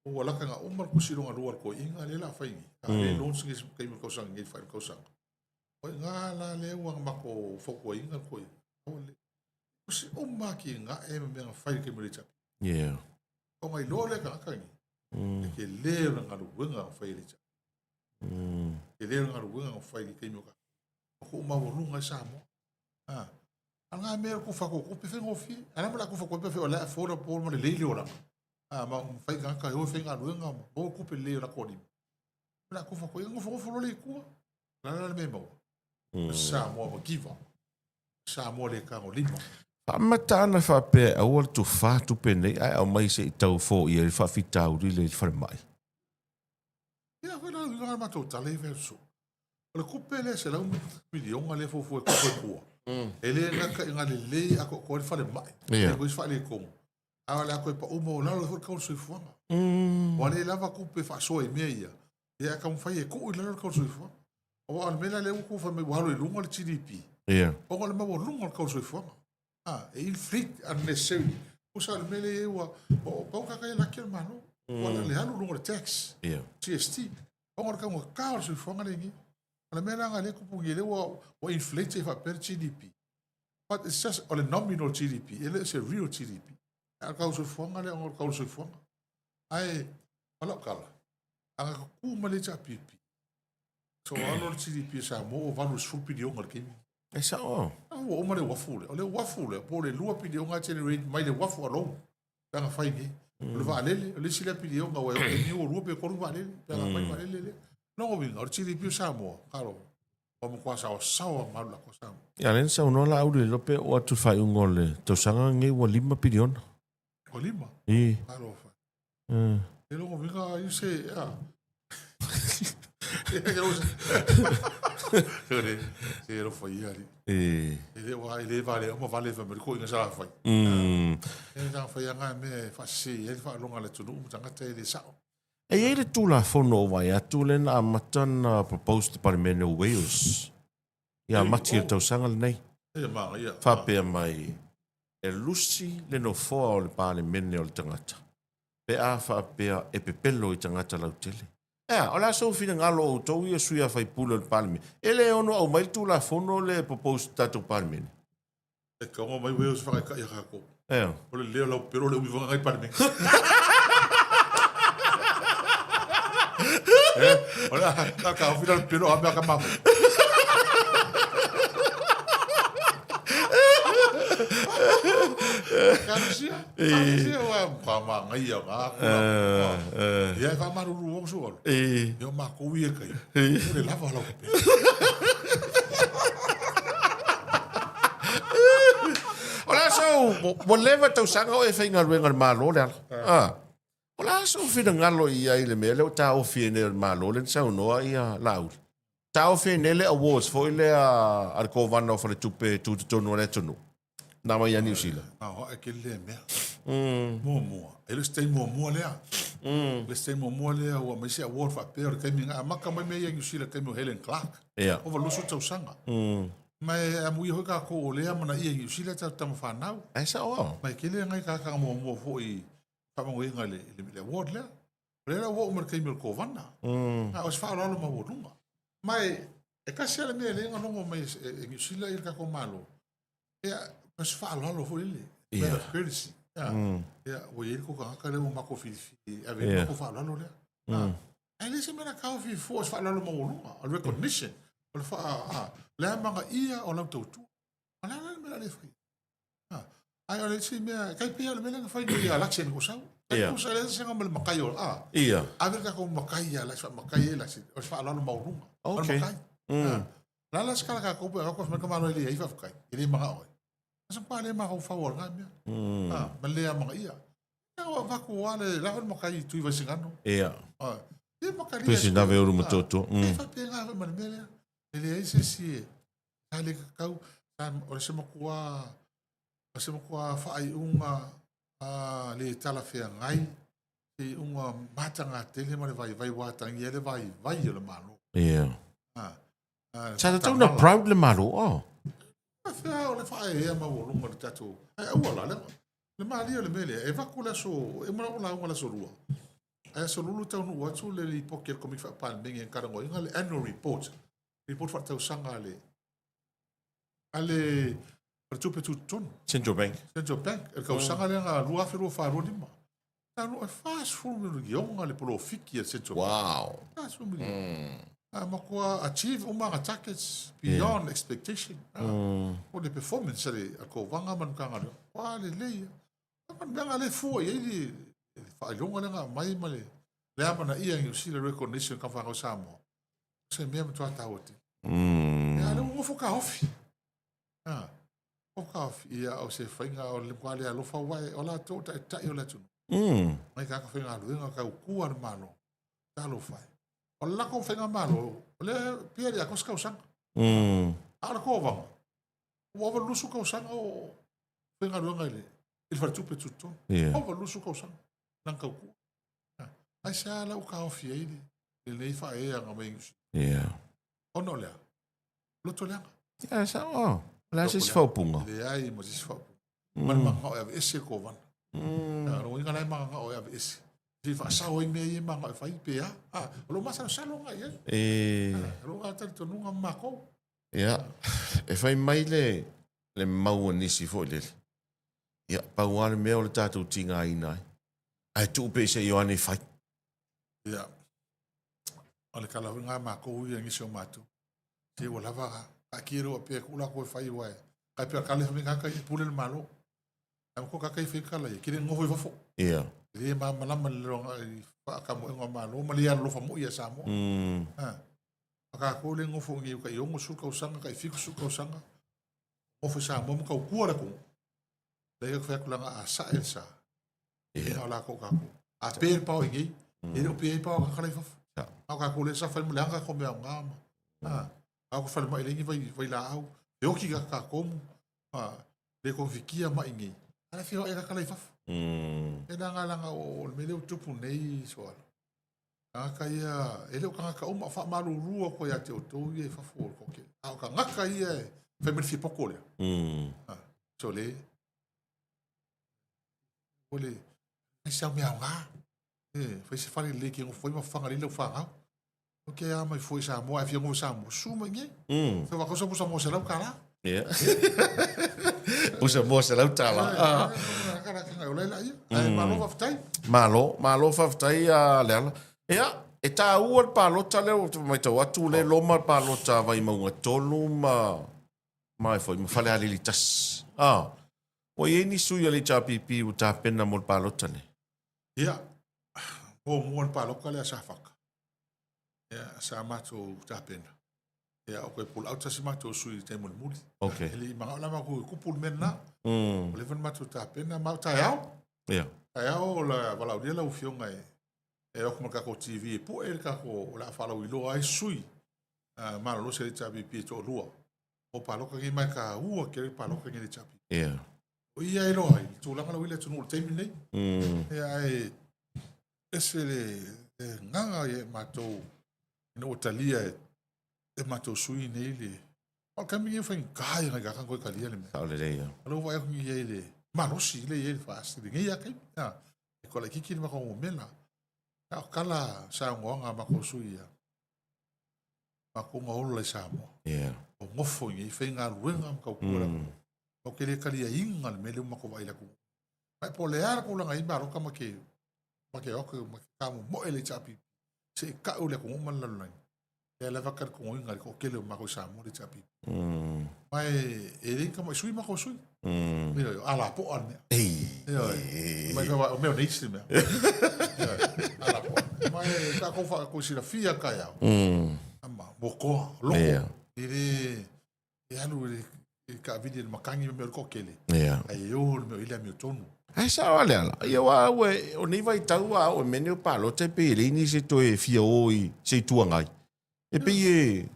ua lata ina uma le tusi lona lua a le toeaina lea o le a fai nei. A le launch nei i se taimi o le tausaga nei, faaiu tausaga. O i ina la lea ua matou fautuaina le toeaina. O le tusi uma atinae ma mea na fai i le taimi o le HRPP. Ona iloa lea e tagata nei, le tele o le galuega na fai e le HRPP. Tele o le galuega na fai i le taimi o tatou. O tuumaualuga ai Samoa. A o lena mea o le tufa atu o tupe e faigofie. A o le a le a tufa atu ai pe afai o la e affordable ma lelei le olaga. A ma mafai tagata e o e faigaluega ma maua tupe lelei i o latou lima. O le a tufa atu ai, nofonofo loa lea i tua. O le a la le mea e maua? Samoa ma kiva. Samoa le tagolima. Faamata ana faapea e aua le tufa tupe nei ae aumai se i tau foia ai le faafitauli lea i le falemai. Ia foi la uiga o le matou tala ia fai atu. O le tupe lea $100 miliona lea e fuafua e tufa i tua, e le gata ina lelei atoatoa ai le falemai, e leai se faaletonu, a o le a toe pau maualalo ai foi le tau o le soifuaga. Ua le lava tupe e faasoa i mea ia, ia ae taumafai e tuu i lalo le tau o le soifuaga. Aua o le mea la lea ua tuu fai mai ua alu i luga le GDP, ona o le maualuga o le tau o le soifuaga. A, e inflate unnecessarily. Tusa o le mea lea e i ai ua, o pau tagata ia laki o le Malo. Ua le alu i luga o le tax, GST, ona o le taugata o le soifuaga lea e i ai nei. O le mea la lena lea e tupu nei, lea ua inflate ai faapea le GDP. But it's just, o le nominal GDP, e le o se real GDP. A o le tau soifuaga lea ona o le tau o le soifuaga. Ae, o lau tala, a na tu mai le HRPP, so alo le GDP a Samoa ua 80 piliona i le taimi. E sao. A ua uma le uafu lea. O le uafu lea, po o le 2 piliona e generate mai le uafu alone, pe a na fai nei. O le vaalele, o le isi lea piliona, aua e oo i le taimi ua 2 pe 3 vaalele, pe a na fai vaalele lea. Lona uiga, o le GDP o Samoa, talofa, ua matua saosaoa ma alu i le atoa Samoa. Ia, lea na saunoa Laauli le iloa pe oo atu i le faaiuga o le tausaga lenei ua 5 piliona. Ua 5? I. Talofa. E lona uiga ai se, a. Se alofa ia alii. E. E le wa e le vale uma vale fai mai le toeaina Salafai. E sa fai anga mea e faasese ai le faaloga a le atunuu ma tagata e le sao. E i ai le Tulafono o vaai atu lea na amata ona propose i le Palemene o Wales ia Mati o le tausaga lenei. Faapea mai, e lusi le nofoa o le Palemene o le tagata pe a faapea e pepelo i tagata lautele. Ea, o le a sou finagalo o outou ia sui usufono o le Palemene, e le ono aumai le Tulafono lea e propose i le tatou Palemene? E tago mai Wales e faataitai ia tatou. Ea. O le leo o lau pelo le umi foi ngai Palemene. O le a taofi la le pelo a mea ka mamo. Kalusia, kalusia ua ka mangaia ka kula. Ia e faamalulu au sualu. Ia o makou ia kai. O le lava o lau pelo. O le a sou, ua leva tausaga o e faigaluega i le Malo Leala. Ah. O le a sou finagalo i ai i le mea lea ua taofi ai nei e le Malo lea na saunoa ia Laauli. Taofi ai nei le awards foi lea a le Kovana o Faletupe Tutotonu o le atunuu. Na mai ia Niu Sila. Maoae tele lea mea. Muamua, e le o se taimi muamua lea. E le o se taimi muamua lea ua aumai se award faapea o le taimi na amata mai mea ia i Niu Sila i le taimi o Helen Clark. Ova 20 tausaga. Ma e amuia foi tatou o lea e amanaia i Niu Sila a tatou tama fanau. Ae sao lava. Ma e tele nai tagata na muamua foi i faamanuiaga i le award lea. O lea la ua oo mai i le taimi o le Kovana. A o se faaaloalo maualuga. Ma e tasi lava le mea e lea na logo mai e Niu Sila i le tatou Malo, ia, o se faaaloalo foi lele, matter of courtesy. Ia, ua i ai le tou tagata lea ua matou filifili e ave ai le matou faaaloalo lea. Ae le se mea na taofi fua o se faaaloalo maualuga, o le recognition, o le faa, le amanaia o lau tautua. O le a la le mea o le a le faia? Ae o le isi mea, e tai pei lava o le mea lea na fai nei ia Laki i Kosau. Tai tusa leai se ma le matai o, a. Ave le tatou matai ia Laki, faamatai ai Laki, o se faaaloalo maualuga. O le matai. O le a la se tala tatou pe avatu fai mai le tamaloa e leai faafetai, e le manao ai. A se pa le mafaufau o lena mea. A, ma le amanaia. Ia ua avatu lava le lava le matai i Tuivaisigano. Ia matai. Tuisinave uru ma toto. E faapena foi ma le mea lea. E leai se isi e sa le tatau, sa, o se matua, o se matua faaiuga le talafeagai, se iuga mataga tele ma le vaivai ua atagia ai le vaivai o le Malo. Sa tatau ona proud le Malo, oh. Faafefea o le faaeaea maualuga o le tatou, ae aua la, le, le malie o le mea lea, e avatu le aso, e uma lau lauga le aso lua, ae aso lulu taunuu atu le lipoti a le Komiti Faa-Palemene e talanoaina le annual report, lipoti faaletausaga a le a le o le tupe tutotonu. Central Bank. Central Bank, le tausaga lea na 2024/25. Taunuu e 40 miliona le polofiki a le Central Bank. Wow. 40 miliona. A matua achieve uma aga targets beyond expectation. O le performance a le Kovaga ma le Matagaluega, ua lelei lava. A o le mea lena lea e fua i ai le faailoga lea na aumai ma le amanaia e Niu Sila recognition o Tama Fanau Samoa. O se mea matua taua tele. Ia, a o lea ua nofo taofi. A, nofo taofi. Ia, o se faiga o le matua le alofa aua o latou o taitai o le atunuu. Nai tagata faigaluega tautua le Malo. Talofa e. O le latou faigamalo, o lea e pei e le atoa se tausaga. A o le Kovana, ua ova i le 20 tausaga o faigaluega i le i le faletupe tutotonu. Ova i le 20 tausaga lana tautua. Aisea la ua taofi ai lenei faaeaga mai Niu Sila? Ona o le a? Loto leaga. Ia, sao. O le a se isi faaupuga? Leai ma se isi faaupuga. Ma le mananao e aveese le Kovana. O lona uiga la e mananao e aveese. Se i faasao ai mea ia e mananao e fai pe a. O lou masalosalo lena i ai. O lou talitonuga ma matou. Ia, e fai mai le, le mau a nisi foi lele. Ia, pau lava le mea o le tatou tigaina ai. Ae tuu pea i se Ioane e fai. Ia, o le tala foi lena a matou ia, nisi o matou. Se ua lava taatia loa pea tuu latou e fai aua e tai pei o le tala lea fai mai tagata ia e pule le Malo. Ae matua tagata ia e fai tala ia, e tele nofo i fafo. E le malamalama i faatamoega o Malo ma le alolofa moi ia Samoa. A tatou lea e nofo i inei ua tai 60 tausaga, tai 70 tausaga, nofo i Samoa ma tautua le atunuu. Lea ou te fai atu leaga a sae le sa, e na o latou tatou. A pe le pao i inei, e le o pe ai pao a tagata la i fafo. A o tatou lea e safa ai ma leaga tatou mea aoga ma. A o falemai e leai ni vai, vailaau, e oti tatou mu, le togafitia mai i inei. A la e feoai tagata la i fafo. E leaga leaga o le mea lea ua tupu nei Soala. Tagata ia, e le o tagata uma, faamalulu atu ia te outou ia i fafo o le toatele. A o tagata ia e fai mai le fiapoto lea. Sole, o le, fai se au mea aoga, fai se fale lelei e te nofo ai ma fafaga lelei lau fanau. Ok, a mai fua i Samoa, ae fia nofo i Samoa, susu mai i inei. Fai avatu sau pusa moa $100. Ia. Pusa moa $100. Ae malo faafetai. Malo, malo faafetai a Leala. Ia, e taua le palota lea ou te matau atu lea e loma le palota a Vaimauga 3 ma ma e foi ma Falealili 1. Ah, ua i ai ni sui a le HRPP ua tapena mo le palota nei? Ia, muamua le palota lea a Safata. Ia, sa matou tapena. Ia, o toe pull out tasi matou sui i le taimi mulimuli. Okay. E le i manao la matou e tupu le mea lena. Ua leva ona matou tapena, ma o taeao. Taeao o le a valaaulia lau Afioga e e o atu ma le tatou TV e pue le tatou, o le a faalauiloa ai sui malolosi a le HRPP e toalua o palota nei, ma e taua tele le palota nei a le HRPP. O ia e iloa ai le tulaga la ua i le atunuu i le taimi lenei. Ia ae ese le agaga ia i matou ina ua talia e matou sui nei le o le taimi lenei ua faigata ia nai tagata ona toe talia le mea. Sao lelei ia. O lea ua vaai atu i ai le malosi lea e i ai le FAST i lenei lava taimi. E toa laitiiti le matou numera. A o tala saunoaga a matou sui ia, matou na ola i Samoa. Yeah. O nofo i nei, faigaluega ma tautua le atunuu. Matou te le taliaina le mea lea ua matou vaai i le atunuu. Ma e po o le a le tulaga e i ai palota ma te ma te o atu ma te faamomoe le HRPP se i tau le atunuu ma le lalolagi. Lea lava talitonuina e le toatele o matou i Samoa le HRPP. Ma e le ni tamai sui matou sui. Ioe, o alapoa le mea. Ioe. Mai fa o mea o nei le mea. Ioe, alapoa. Ma e tatou fa silafia taeao. Ama mokoa, loko. E le e alu i le taavili i le matagi ma mea o le toatele. Ae e o le mea o i le amiotonu. Ae sao lava Leala. Ia aua ua o nei vaitau a oo i mea nei o palota e pei e leai nisi e toe fia o i se Itu Agai. E pei e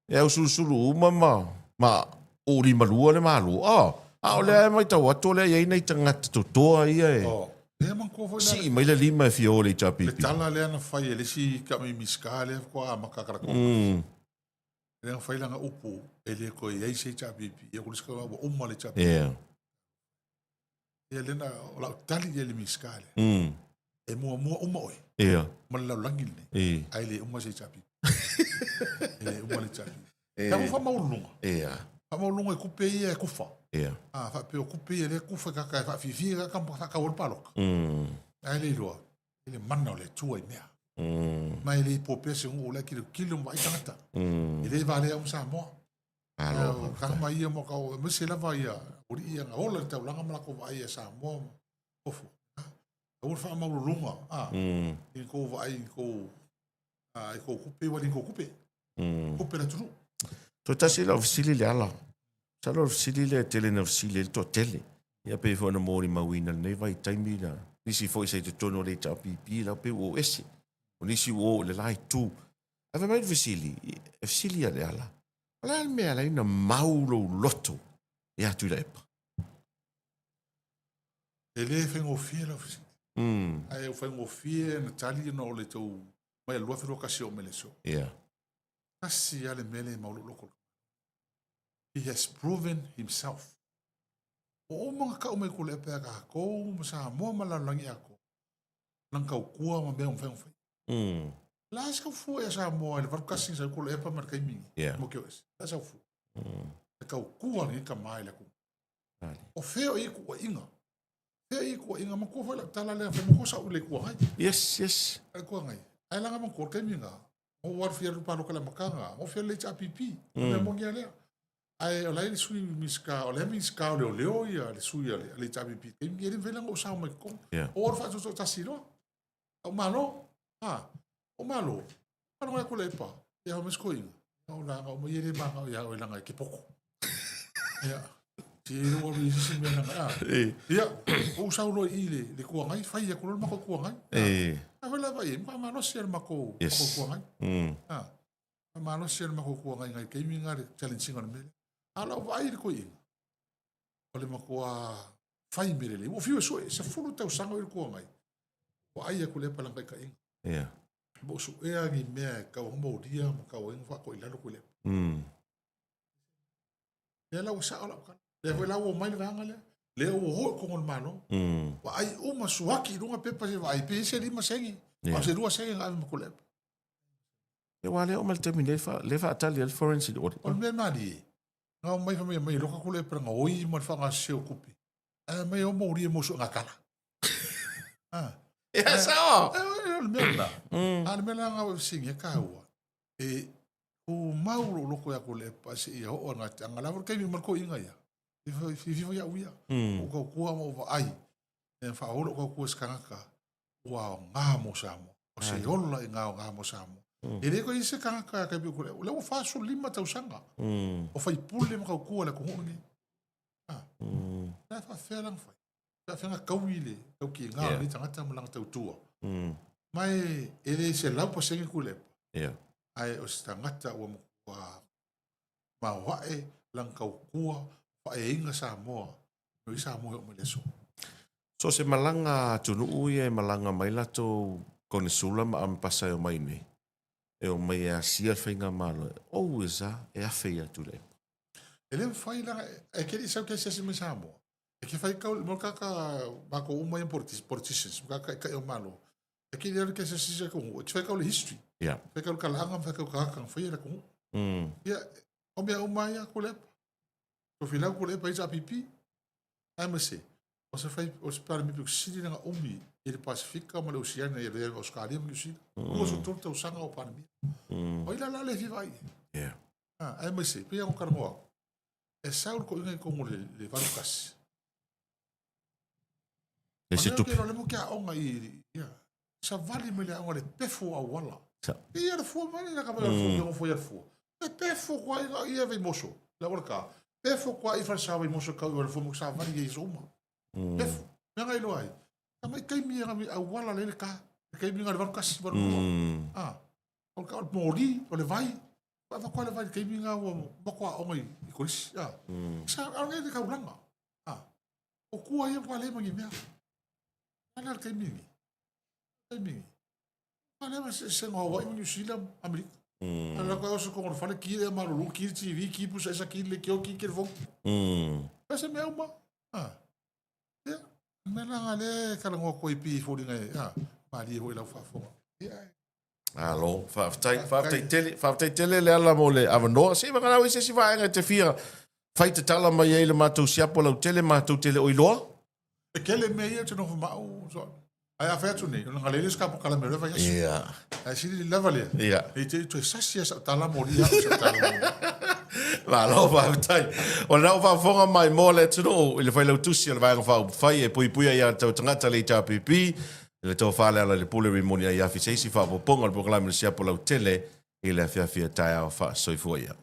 e ausulusulu uma ma ma ulimalua le Malo. A a o lea e matau atu o lea e i ai nai tagata totoa ia e Oh. Lea manatua foi sii mai le lima e fia o i le HRPP. Le tala lea na fai e le isi Minisita lea faatoa amata kala Lea na fai lana upu e le toe i ai se HRPP. Ia ku ua uma le HRPP. Yeah. Ia lea na o lau tali i le Minisita lea. E muamua uma oe. Yeah. Ma le lalolagi lenei. E. Ae le uma se HRPP. E le uma le HRPP. E ua faamaualuluga. Yeah. Faamaualuluga i kupe ia e kufa. Yeah. A faapea o kupe ia lea e kufa i kaka e faafiafia kaka ma faatau ai le palota. Ae le iloa i le mana o le Atua i mea. Ma e le i po pea se nuu o lea kilokilo ma vaai tagata. E le valea uma Samoa. Malo. Kama ia mo ka aemaise lava ia alii ia na ola i le taulaga ma latou vaai ia Samoa ma ofo. Aua le faamaualuluga i kou vaai i kou i kou kupe ua le kou kupe. Kupe le atunuu. Toe tasi lau fesili Leala. Masalo o le fesili lea e tele ina fesili ai le toatele. Ia pei foi ona molimauina i lenei vaitaimi na nisi foi sa i totonu o le HRPP la pei ua o ese. O nisi ua o i le la itu. Ae fai mai le fesili, e fesili ia Leala, o le a le mea e ala ai ona mau lou loto ia Tuilaepa? E le faigofie lau fesili. Ae ua faigofie ona tali ona o le tou mai le 2021 oo mai le aso. Yeah. Tasi lava le mea lea e mau lou loto. He has proven himself. Ua uma ona tau mai Tuilaepa ia tatou ma Samoa ma le lalolagi atoa, lana tautua ma mea ua mafai ona fai. O le a se fua ia Samoa i le 81 na sau ai Tuilaepa ma le taimi lenei? Yeah. Mo ke o ese. O le a sau fua? Le tautua a lenei tama i le atunuu. O fea o i ai tuuaiga? Fea i tuuaiga? Matua foi lau tala lea, fai matua sau i le Itu Agai. Yes, yes. Le Itu Agai. Ae laga matua le taimi lena, ou alu fia alu paloka i le amataga, ou fia le HRPP. O le mea moni lava lea. Ae o la e le sui Minisita, o la e Minisita o Leoleo ia le sui a le HRPP i le taimi, e le mafai la ona ou sao mai i totonu. Yeah. Ou alu faatoatoatasi loa. Ou malo, ha, ou malo, Alu mai Tuilaepa, ia fai mai si toeaina, o la na uma ia le manao ia oe leaga e te poto. Ia, si e lou alu i isi mea leaga, a. Ia, ou sau loa i i le, le Itu Agai, fai atu loa le matou Itu Agai. A foi lava i ai, faamalosi le matou, Yes. matou Itu Agai. A, faamalosi le matou Itu Agai nai taimi na le challenge ina o le mea lea. A o lau vaai i le toeaina, o le matua fai mea lelei. Ua fiu e sue, 10 tausaga o i le Itu Agai, ua ai atu lea lana taitaiga. Yeah. Ma ua suea ni mea e tau ai molia ma tau ai faatoa i lalo Tuilaepa. Lea la ua sao lau tala. Lea foi la ua omai le vaega lea. Lea ua o i totonu o le Malo. Vaai uma suaki i luga pepa se vaai pe i ai se 5 sene. Yeah. A o se 2 sene na ave ma Tuilaepa. Ia aua lea oo mai le taimi nei lea faatali ai le forensic audit. O le mea malie, na omai fai mai mai loka Tuilaepa na oi ma le faagasese o tupe. Ae mai o molia mo suega tala. Ah. Ia sao. O le mea lena. A o le mea la na fesiligia e taua, e tumau lou loko ia Tuilaepa seia oo i le gataaga. La foi le taimi ma le toeaina ia, fiafia foi au ia. Ua ou tautua ma ou vaai, e faaoo lou tautua i se tagata ua aoga mo Samoa. O se ola i aoga mo Samoa. E le toe i ai se tagata e tai pei o Tuilaepa. O lea ua 45 tausaga o faipule ma tautua i le atunuu lenei. Ah. La e faafefea la ona fai? Faafefea ona taui le taukiga o lenei tagata ma lana tautua. Ma e le 100% Tuilaepa. Ae o se tagata ua matua maoae lana tautua faaeaina Samoa. No i Samoa e oo mai le aso. So o se malaga a atunuu ia e malaga mai latou konesula ma amepasa e omai nei, e omai e asia le faigamalo, e always a e afe ia Tuilaepa. E le mafai leaga e ke le i sau ke asiasi mai Samoa. E ke faitau mo kaka makou uma ia politicians, mo kaka taitai o Malo. E ke le alu ke asiasi se atunuu, e te faitau le history. Yeah. Faitau le talaaga ma faitau tagata na faia le atunuu. Ia, o mea uma ia Tuilaepa. Tofilau Tuilaepa HRPP. Aemaise, o se fai, o se Palemia pito sili lana umi i le Pasefika ma le Oceania i le Australia ma Niu Sila. 23 tausaga o Palemia. O ai la la le fia vaai i ai? Yeah. Ah, aemaise, pei ona talanoa atu, e sau le toeaina i totonu o le, le 81. E se tupe. O lea mo ke aoga i, ia, savali mai le aoga le pefu o auala. Sa. Ia le fua mai le ka mai le fua, mm. fua le fua. E pefu kwa i ia Vaimoso, le auala ka. Pefu kwa i falesa Vaimoso kau i le fua mo savali i so uma. Pefu. Mea ngai loa ai. Ka mai taimi e ngami auala le le ka. Le taimi nga le 81, 82. Ah. O le moli, o le vai. Ua avatu lava i le taimi lena ua matua aoga i kolisi. A. Sa aoga i le taulaga. A. O tua ia ua leai ma ni mea. A le taimi lenei. Taimi lenei. Ua leai ma se eseesega o Hawaii ma Niu Sila ma Amerika. A la koe oso i totonu o le fale, ki le malolo, ki le TV, ki pusa aisa, ki le leitio, ki telefoni. Pea se mea uma. A. Ia, o le mea lena lea e talanoa atu ai pei e foliga e, a, malie foi i lau faafofoga. Ia, Malo, faafetai, faafetai tele, faafetai tele Leala mo le avanoa. Se i vagana ai se isi vaega e te fia fai tatala mai ai le matou siapo lautele matou te le o iloa. E tele mea ia ou te nofo ma au, so, ae a fai atu nei, ona galele se polokalame o lea vaiaso. Ia. Ae sili lava lea. Ia. E te toe sasi a sau tala moli au sau tala moli. Malo, faafetai. O lena ua faafofoga mai mo le atunuu i le Failautusi o le Vaega Faaupufai e puipuia ia outou tagata le HRPP I le tofa Lealailepule Rimoni Aiafi se isi faaopoopoga o le polokalame o le Siapo Lautele i le afiafi a taeao faasoifua ia.